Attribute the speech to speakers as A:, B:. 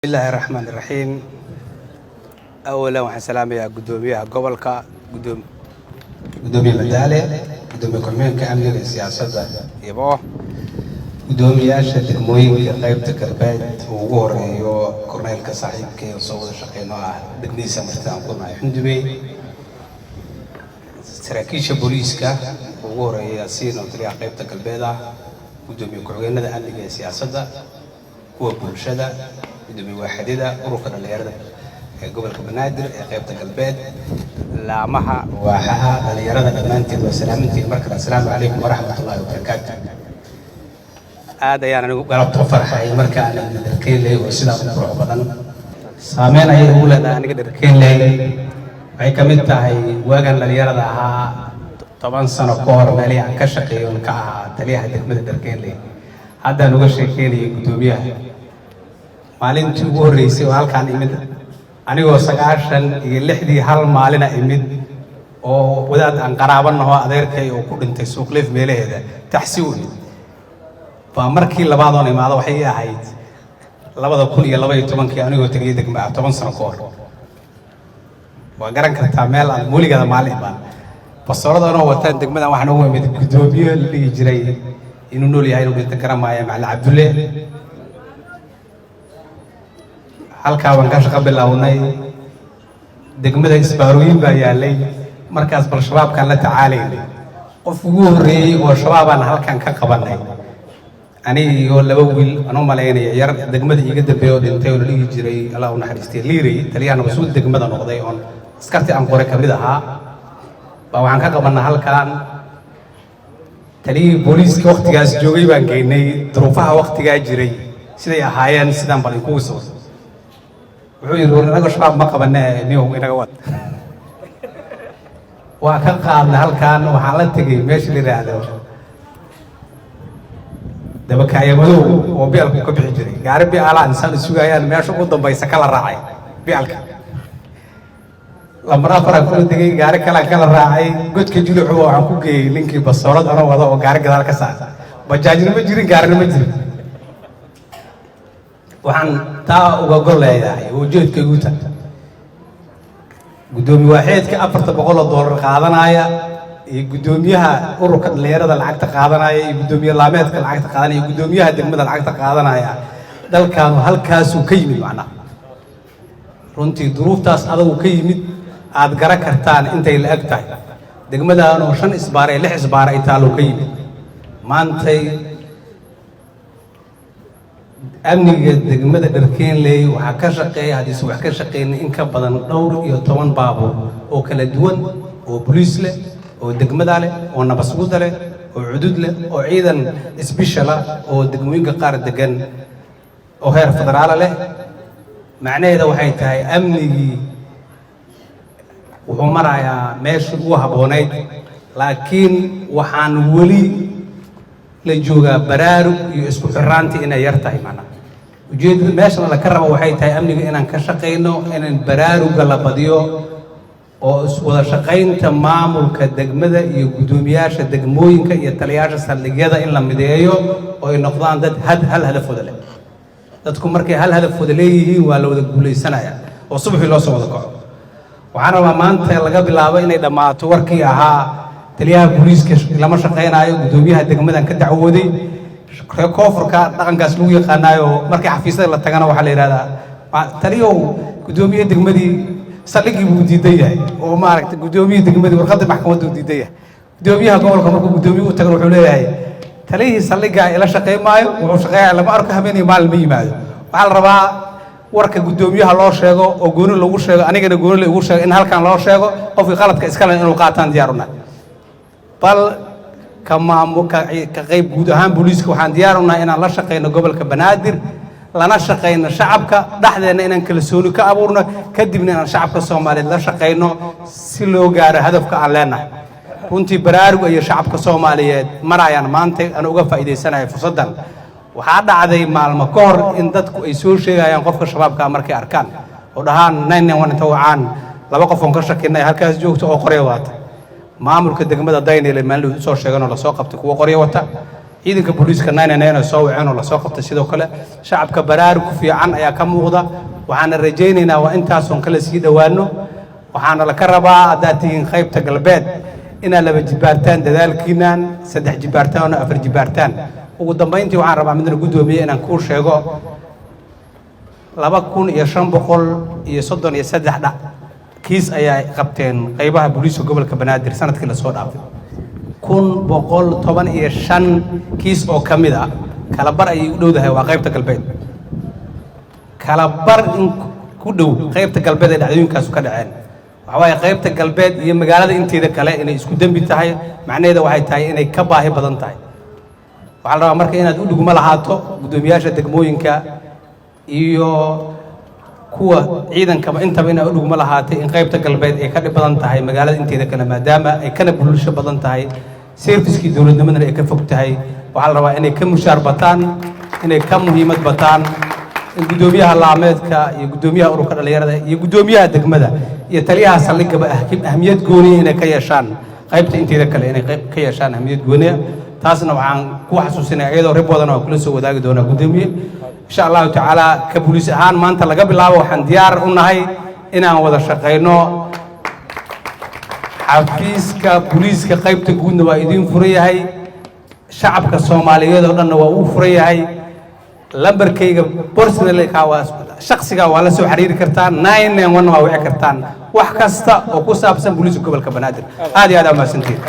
A: Bismillahi raxmaan iraxiim. Awalan waxaan salaamayaa guddoomiyaha gobolka, gudoomiye Madaale, gudoomiye ku-xigeenka amniga iyo siyaasadda Ibo, guddoomiyaasha degmooyinka qaybta galbeed uu ugu horeeyo korneylka saaxiibka ee soo wada shaqeyno ah, degmadiisa martida aan ku nahay Xundubey, saraakiisha booliiska ugu horeeya Yaasiin oo taliyaha qaybta galbeed ah, gudoomiye ku-xigeenada amniga iyo siyaasadda, kuwa bulshada, gudoomiye waaxidada ururka dhallinyarada ee gobolka Banaadir ee qaybta galbeed, laamaha waaxaha dhallinyarada, dhammaanteed waa salaamantiin. Mar kale assalaamu calaykum waraxmatullaahi wabarakaatu. Aad ayaan anigu galabta u farxay markaan Dharkeynley oo sidaa u qurux badan. Saameyn ayay ugu leedahay aniga Dharkeynley. Waxay ka mid tahay waagan dhallinyarada ahaa, 10 sano ka hor, meelihii aan ka shaqeeyo oon ka ahaa taliyaha degmada Dharkeynley. Haddaan uga sheekeynayay guddoomiyaha maalintii ugu horreysay oo halkaan imid, anigoo 96-dii hal maalina imid oo wadaad aan qaraabo naho, adeerkay oo ku dhintay Suuqliif meelaheeda, taxsi u imid. Baa markii labaadoon imaado waxay ii ahayd 2012-kii, anigoo tegay degma ah, 10 sano ka hor. Waa garan kartaa meel aan weligeeda maalin imaan bastoorada wataan. Degmadan waxaan ugu imid guddoomiye la dhihi jiray, inuu nool yahay inuu dhinta garan maayo, Macalin Cabdulle. Halkaa baan ka shaqo bilownay. Degmada isbaarooyin baa yaallay markaas, bal shabaabkaan la tacaalaynay. Qof ugu horreeyey oo shabaabaan halkan ka qabanay, aniga iyo laba wiil aan u malaynaya, yar degmada iiga dambeeya oo dhintay oo la dhihi jiray, Allah u naxariistay, Liirey, taliyaha nabasuud degmada noqday, oon askartii aan qoray ka mid ahaa, baa waxaan ka qabanaa halkan. Taliyihii booliiska waktigaas joogay baan geynay. Duruufaha waktigaa jiray siday ahaayeen sidaan bal inkugu soo wuxuu yidhi, "War inaga shabaab ma qabane, niyow inaga wad." Waa ka qaadnay halkan, waxaan la tegey meesha la yidhaahdo Dabakaaya Madow oo bialku ka bixi jiray. Gaari bialaan insaan sugayaan meesha ugu dambaysa kala raacay bialka lambar afaraan kula degay, gaari kalaan kala raacay godka Julucu. Waxaan ku geeyey ninkii basoorad anoo wada oo gaari gadaal ka saar. Bajaajna ma jirin, gaarina ma jirin. Waxaan taa uga gol leeyahay oo ujeedkaygu tahay, guddoomiye waaxeedka $400 qaadanaya iyo guddoomiyaha ururka dhallinyarada lacagta qaadanaya iyo guddoomiye laameedka lacagta qaadanaya iyo guddoomiyaha degmada lacagta qaadanaya, dalkaanu halkaasuu ka yimid. Macnaha runtii duruuftaas adagu ka yimid aad garan kartaan intay la eg tahay. Degmadaanoo shan isbaar ee lix isbaar ay taallo ka yimid. Maantay amniga degmada Dharkeenley waxaa ka shaqeeya, haddiise wax ka shaqeynay, in ka badan dhowr iyo toban baabuur oo kala duwan oo boliis leh, oo degmada leh, oo nabasguda leh, oo cudud leh, oo ciidan isbishala oo degmooyinka qaar degan oo heer federaala leh. Macnaheeda waxay tahay amnigii wuxuu marayaa meeshii ugu habboonayd, laakiin waxaan weli la joogaa baraarug iyo isku xiraantii inay yar tahay. Macnaha ujeeddada meeshana laka rabo waxay tahay amniga inaan ka shaqayno, inaan baraaruga la badiyo oo wada shaqaynta maamulka degmada iyo guddoomiyaasha degmooyinka iyo taliyaasha saldhigyada in la mideeyo oo ay noqdaan dad hal hadafooda leh. Dadku markay hal hadafooda leeyihiin waa la wada guulaysanaya oo subaxii loo soo wada kaco. Waxaan rabaa maanta laga bilaabo inay dhammaato warkii ahaa taliyaha booliiska lama shaqaynaayo, guddoomiyaha degmadan ka dacwooday. Reer koonfurka dhaqankaas lagu yaqaanaayo, markii xafiisyada la tagana waxaa la yidhahdaa, "Taliyow, guddoomiye degmadii saldhiggii buu diidan yahay," oo maaragtay guddoomiye degmadii warqaddii maxkamadda uu diidan yahay. Guddoomiyaha gobolka markuu guddoomiye u tagana wuxuu leeyahay, "Taliyihii saldhiggaa ila shaqayn maayo, wuxuu shaqeeyaa lama arko, habeenii maalin ma yimaado." Waxaa la rabaa warka guddoomiyaha loo sheego oo gooni lagu sheego, anigana gooni la igu sheego, in halkan loo sheego qofkii qaladka iskale inuu qaataan diyaar u nahay. Bal ka maamu ka qayb guud ahaan booliiska waxaan diyaar u nahay inaan la shaqayno gobolka Banaadir, lana shaqayno shacabka dhexdeenna, inaan kalsooni ka abuurno, kadibna inaan shacabka Soomaaliyeed la shaqayno si loo gaaro hadafka aan leenahay. Runtii baraarug iyo shacabka Soomaaliyeed marayaan maanta aan uga faa'iidaysanaya fursaddan. Waxaa dhacday maalmo ka hor in dadku ay soo sheegayaan qofka shabaabkaa markay arkaan oo dhahaan 991 inta wacaan, laba qof oon ka shakinay halkaas joogto oo qorya wata. Maamulka degmada Daynile maalin usoo sheeganoo lasoo qabtay kuwo qoryo wata. Ciidanka booliiska 999 soo waceen oo lasoo qabtay. Sidoo kale shacabka baraarug fiican ayaa ka muuqda. Waxaana rajaynaynaa waa intaasoon kale sii dhowaano. Waxaana laka rabaa haddaad tihiin qaybta galbeed inaad laba jibaartaan dadaalkiinaan, saddex jibaartaan oo afar jibaartaan. Ugu dambayntii, waxaan rabaa, midna guddoomiye, inaan kuu sheego 2533 dhac kiis ayaa qabteen qaybaha booliiska gobolka Banaadir sanadkii lasoo dhaafay. 1115 kiis oo ka mid ah, kala bar ayay u dhowdahay, waa qaybta galbeed. Kala bar in ku dhow qaybta galbeed ay dhacdooyinkaasu ka dhaceen. Waxa waaye qaybta galbeed iyo magaalada inteeda kale inay isku dembi tahay, macnaheeda waxay tahay inay ka baahi badan tahay. Waxaa la rabaa marka inaad u dhugmo lahaato guddoomiyaasha degmooyinka iyo kuwa ciidankaba intaba, inaad u dhugmo lahaatay in qaybta galbeed ay ka dhib badan tahay magaalada inteeda kale, maadaama ay kana bulsho badan tahay, service-kii dowladnimadana ay ka fog tahay. Waxaa la rabaa inay ka mushaar bataan, inay ka muhiimad bataan, in guddoomiyaha laameedka iyo guddoomiyaha ururka dhallinyarada iyo guddoomiyaha degmada iyo taliyaha saldhigaba ahmiyad gooniya inay ka yeeshaan qaybta inteeda kale, inay qayb ka yeeshaan ahmiyad gooniya. Taasna waxaan ku xasuusinaya, iyadoo report-ana waan kula soo wadaagi doonaa, guddoomiye, insha Allahu tacaala. Ka booliis ahaan, maanta laga bilaabo waxaan diyaar u nahay inaan wada shaqayno. Xafiiska booliiska qaybta guudna waa idiin furan yahay, shacabka Soomaaliyeed oo dhanna waa uu furan yahay. Lambarkayga personal-ka, waa shaksiga, waa la soo xiriiri kartaan, 991 waa wici kartaan, wax kasta oo ku saabsan booliiska gobolka Banaadir. Aad iyo aad aa mahadsantihiin.